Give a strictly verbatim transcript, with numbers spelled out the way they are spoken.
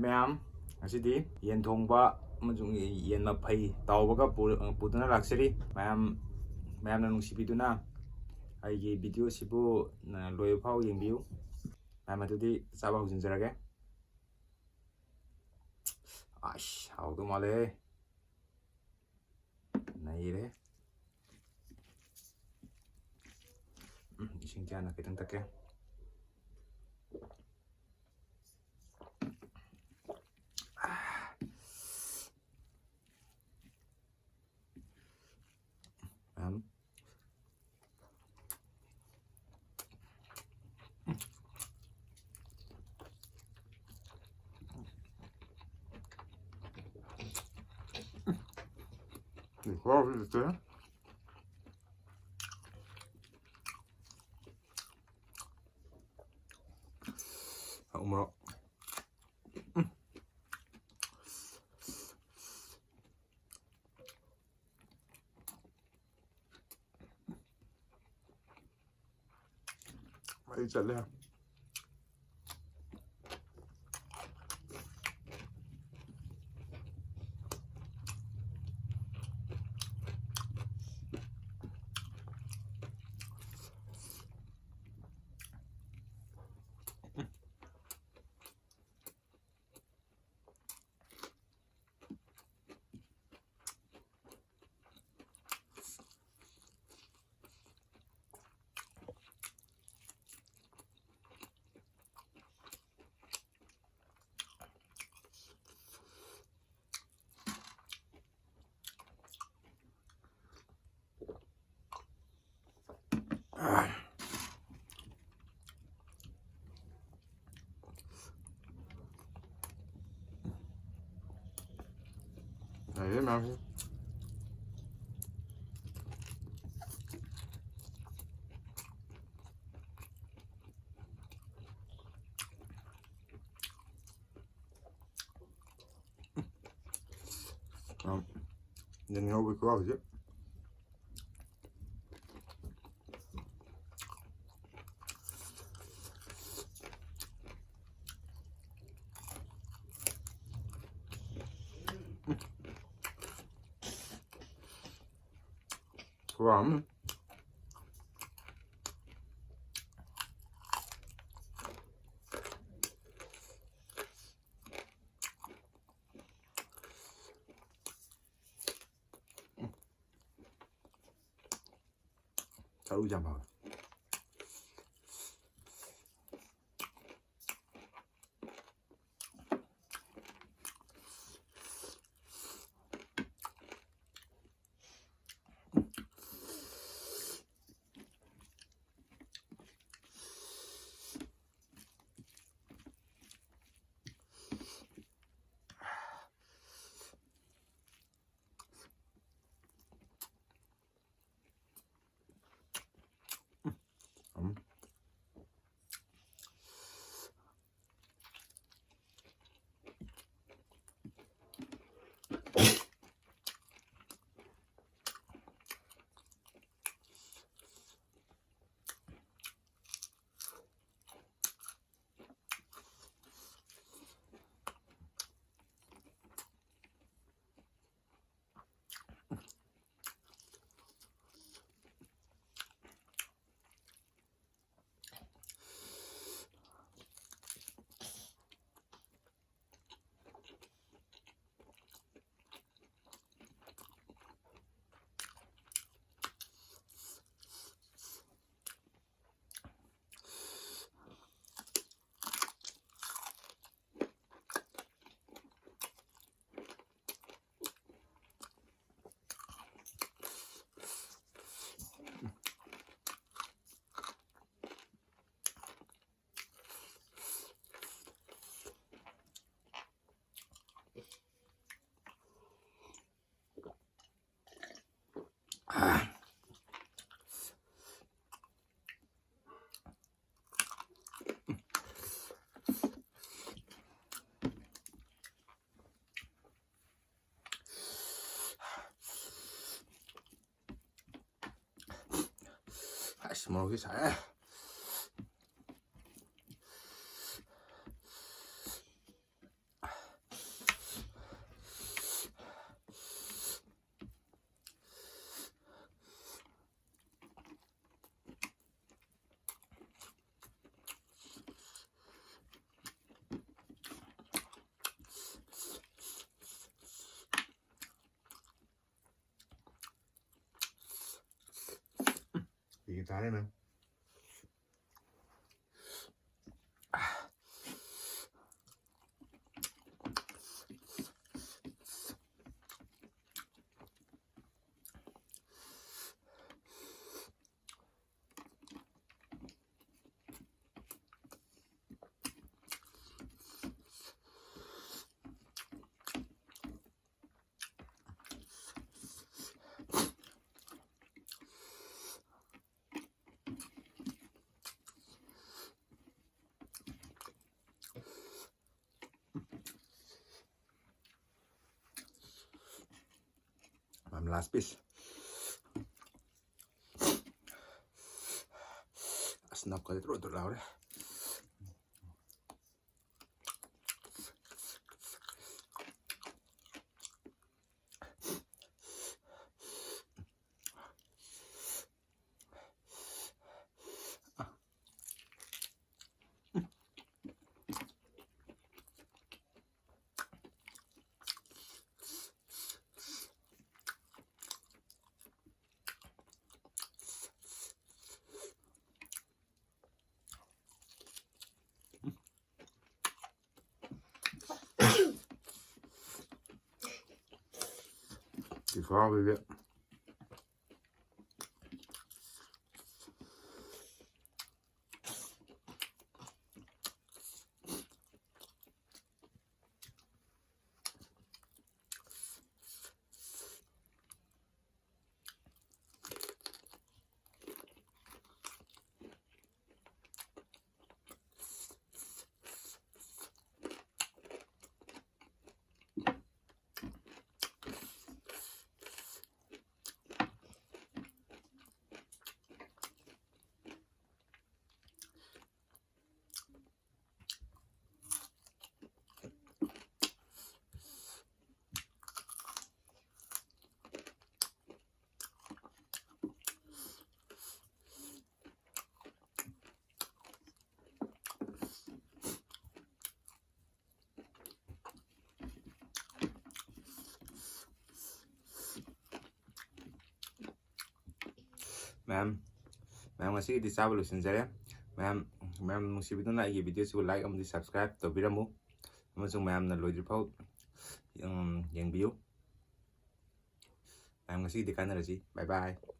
ꯃꯌꯥꯝ, ꯉꯁꯤꯗꯤ ꯌꯦꯟ ꯊꯣꯡꯕ ꯑꯃꯁꯨꯡ ꯌꯦꯟ ꯃꯐꯩ ꯇꯥꯎꯕꯒ ꯄꯨ-, ꯄꯨꯗꯨꯅ ꯂꯥꯛꯆꯔꯤ꯫ ꯃꯌꯥꯝ, ꯃꯌꯥꯝꯅ ꯅꯨꯡꯁꯤꯕꯤꯗꯨꯅ ꯑꯩꯒꯤ video ꯁꯤꯕꯨ, ꯑ, ꯂꯣꯏꯕ ꯐꯥꯎ ꯌꯦꯡꯕꯤꯌꯨ꯫ ꯃꯌꯥꯝ, ꯑꯗꯨꯗꯤ ꯆꯥꯕ ꯍꯧꯖꯤꯟꯖꯔꯒꯦ꯫ ꯑꯁ, ꯍꯥꯎꯗꯧ ꯃꯥꯜꯂꯦꯍꯦ꯫ ꯅꯩꯔꯦ꯫ ꯎꯝ, ꯏꯁꯤꯡꯁꯦ ꯍꯥꯟꯅ ꯈꯤꯇꯪ ꯊꯛꯀꯦ꯫ ꯎꯝ꯫ ꯎ ꯃꯣꯔꯣꯛ꯫ ꯃꯩ ꯆꯠꯂꯦ꯫ ꯂꯩꯔꯦ ꯃꯌꯥꯝꯁꯦ꯫ ꯌꯦꯟ ꯉꯧꯕꯒꯤ ꯈꯨꯍꯥꯎꯁꯦ꯫ ꯋꯥ꯫ ꯆꯥꯔꯨ ꯌꯥꯝ ꯍꯥꯎꯋꯦ꯫ ꯑꯁ, ꯃꯣꯔꯣꯛꯁꯤ ꯁꯥꯏ꯫ ꯇꯥꯔꯦ ꯃꯦꯝ꯫ ꯃꯥꯝ, last piece꯫ ꯑꯁ, ꯅꯞꯀꯗꯤ ꯇ꯭ꯔꯣ ꯇ꯭ꯔꯣ ꯂꯥꯎꯔꯦ꯫ ꯁꯤ ꯈꯥꯕꯤꯕꯤ꯫ ꯃꯦꯝ, ꯃꯌꯥꯝ, ꯉꯁꯤꯒꯤꯗꯤ ꯆꯥꯕ ꯂꯣꯏꯁꯤꯟꯖꯔꯦ꯫ ꯃꯌꯥꯝ, ꯃꯌꯥꯝ ꯅꯨꯡꯁꯤꯕꯤꯗꯨꯅ ꯑꯩꯒꯤ video ꯁꯤꯕꯨ like ꯑꯃꯗꯤ subscribe ꯇꯧꯕꯤꯔꯝꯃꯨ, ꯑꯃꯁꯨꯡ ꯃꯌꯥꯝꯅ ꯂꯣꯏꯗ꯭ꯔꯤꯐꯥꯎ, ꯎꯝ, ꯌꯦꯡꯕꯤꯌꯨ꯫ ꯃꯌꯥꯝ, ꯉꯁꯤꯒꯤꯗꯤ ꯀꯥꯟꯅꯔꯁꯤ꯫ Bye bye꯫